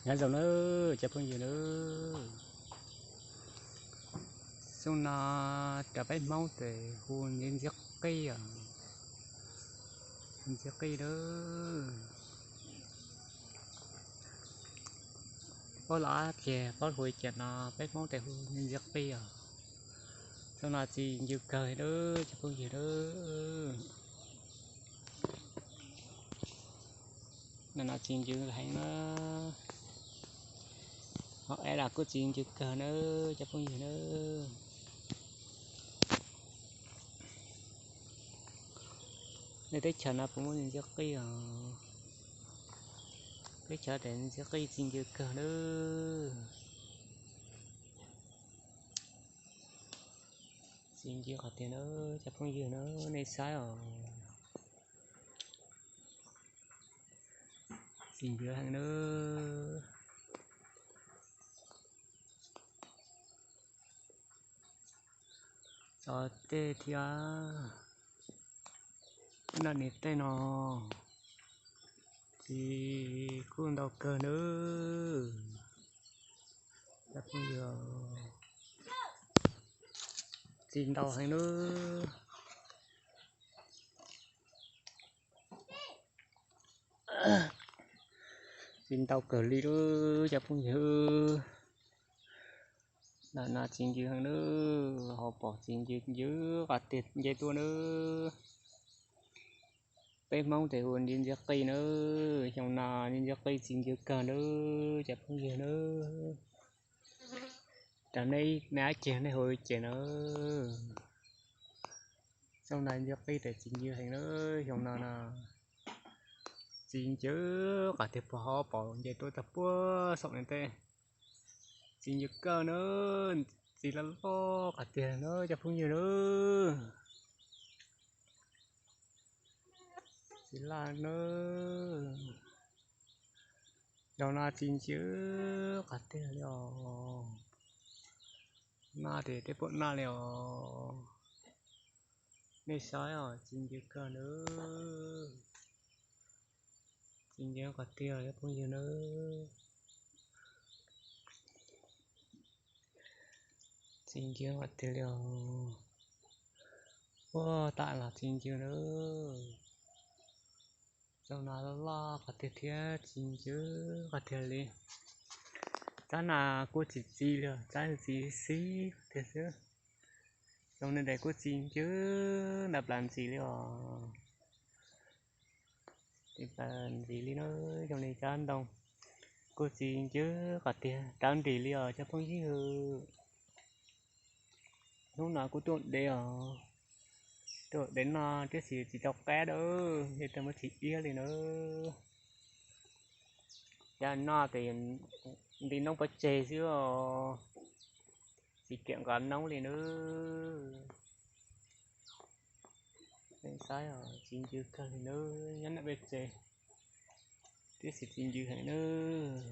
Nyob zoo nawb cov phooj ywg nawb, xyoo no cov peb Hmoob tes hu ntxiv ntxiv qij os, ntxiv qij nawb. Pob los kiag pob hu kiag no peb Hmoob tes hu ntxiv ntxiv qij os. Xyoo no txi ncw kawg nawb cov phooj ywg nawb. No no txi ncw heev na. Ho es los kuj txi ncw kawg nawb cov phooj ywg nawb. Nej teb chaws no puas muaj ntxiv qij os? Teb chaws tes ntxiv qij txi ncw kawg nawb. Txi ncw qhov tiag nawb cov phooj ywg nawb, nej saib os. Txi ncw heev nawb. Tso tej thiab, noj niam tej no txi kuj ntau kawg nawb. Txi ntau heev nawb. Txi ntau kawg li lub cov phooj ywg. No no txi ncw heev nawb, hauv paus txi ncw ncw qhov tiag nce tuaj nawb. Peb Hmoob tes hu ntxiv ntxiv qij nawb, xyoo no ntxiv ntxiv qij txi ncw kawg nawb cov phooj ywg nawb. Cov nej, nej ab ceg nej hu ces nawb. Xyoo no ntxiv qij tes txi ncw heev nawb, xyoo no no txi ncw qhov tiag, puag hauv paus nce tuaj txog puag saum no tej. Txi ncw kawg nawb, txi loj loj qhov tiag nawb cov phooj ywg nawb. Txi laj nawb. Zaum no txi ncw qhov tiag li os. Noj tes tej puam noj li os. Nej saib os, txi ncw kawg nawb. Txi ncw qhov tiag cov phooj ywg nawb. Txi ncw qhov tiag li os. Puag ta los txi ncw nawb. Xyoo no loj loj qhov tiag thiab txi ncw qhov tiag li. Txab no kuj tsis txi li os, txab txi xib qhov tiag xwb. Xyoo no tes kuj txi ncw ntawm plaws ntxiv li os. Ntxiv li na, xyoo no txab ntoo kuj txi ncw qhov tiag rawv nrim li os cov phooj ywg. Hnub no kuj tuaj dev os, tuaj dev noj tiam sis tsis tau qaib dab tsi, tej muab tsis iab li na. Cov noj tes nti noob pov tseg xwb os, tsis kiam nqa noob li nawb. Saib txi ncw kawg li nawb, nyob nram peb tsev, tiam sis txi ncw heev nawb.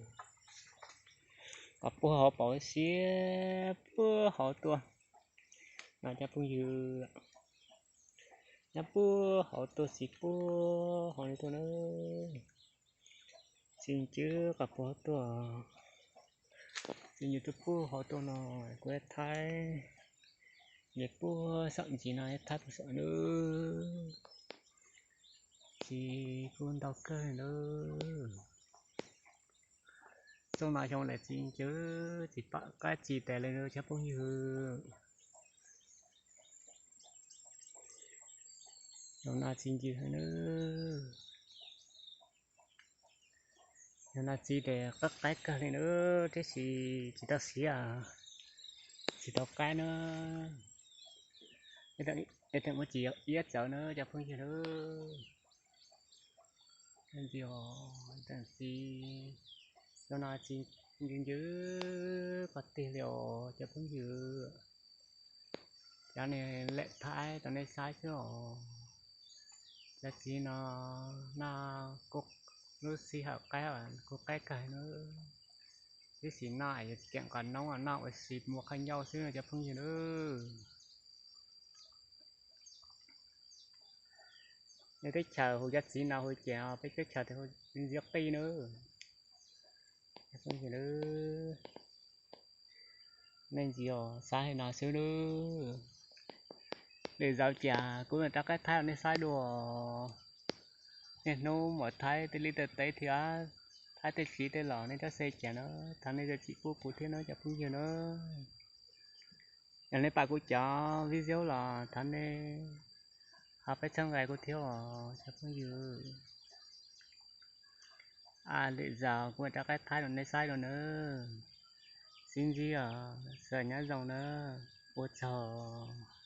Qhov puag hauv paus siab puag hauv tuaj no cov phooj ywg, nyob puag hauv tuaj txi puag hauv li tuaj na. Txi ncw qhov puag hauv tuaj, txi ncw tuaj puag hauv tuaj no, kuv thaij nce puag saum ntsis no thaij puag saum nawb. Txi kuj ntau kawg nawb. Xyoo no xyoo lawv txi ncw tsis pom qaib txi tas li nawb cov phooj ywg. Xyoo no txi ncw heev nawb. Xyoo no txi tes qaib qaib kawg li nawb, tiam sis tsis tau siav, tsis tau qaib na. Ib txwm muab txiv iab txawv na cov phooj ywg nawb. Ntxiv, ntxiv, xyoo no txi ncw ncw qhov tiag li os cov phooj ywg. Cov no lawm thaij rau nej saib xwb os. Cov txiv no noj kuj lub sij hawm qaib kuj qaib kawg na, tiam sis noj yuav tsis keem qos noob, noj ua si mus khaws ncauj xwb no cov phooj ywg nawb. Nej teb chaws hu cov txiv no hu ces peb teb chaws hu ntxiv qij nawb. phooj ywg, nej ntxiv os, xav li no xwb nawb. Lwm zaus ces kuv mam rov qab thaij rau nej saib dua. Niaj hnub mam thaij tej liaj tej teb thiab, thaij tej txiv tej los nej cov xe cas na, thov nej zam txim pub kuv thiab nawb cov phooj ywg na. Yog nej pom kuv cov video los thov nej ho pab txhawb nqa kuv thiab os cov phooj ywg. Lwm zaus kuv mam rov qab thaij rau nej saib dua nawb. Sib ntsib os, sawv daws nyob zoo nawb. Ua tsaug.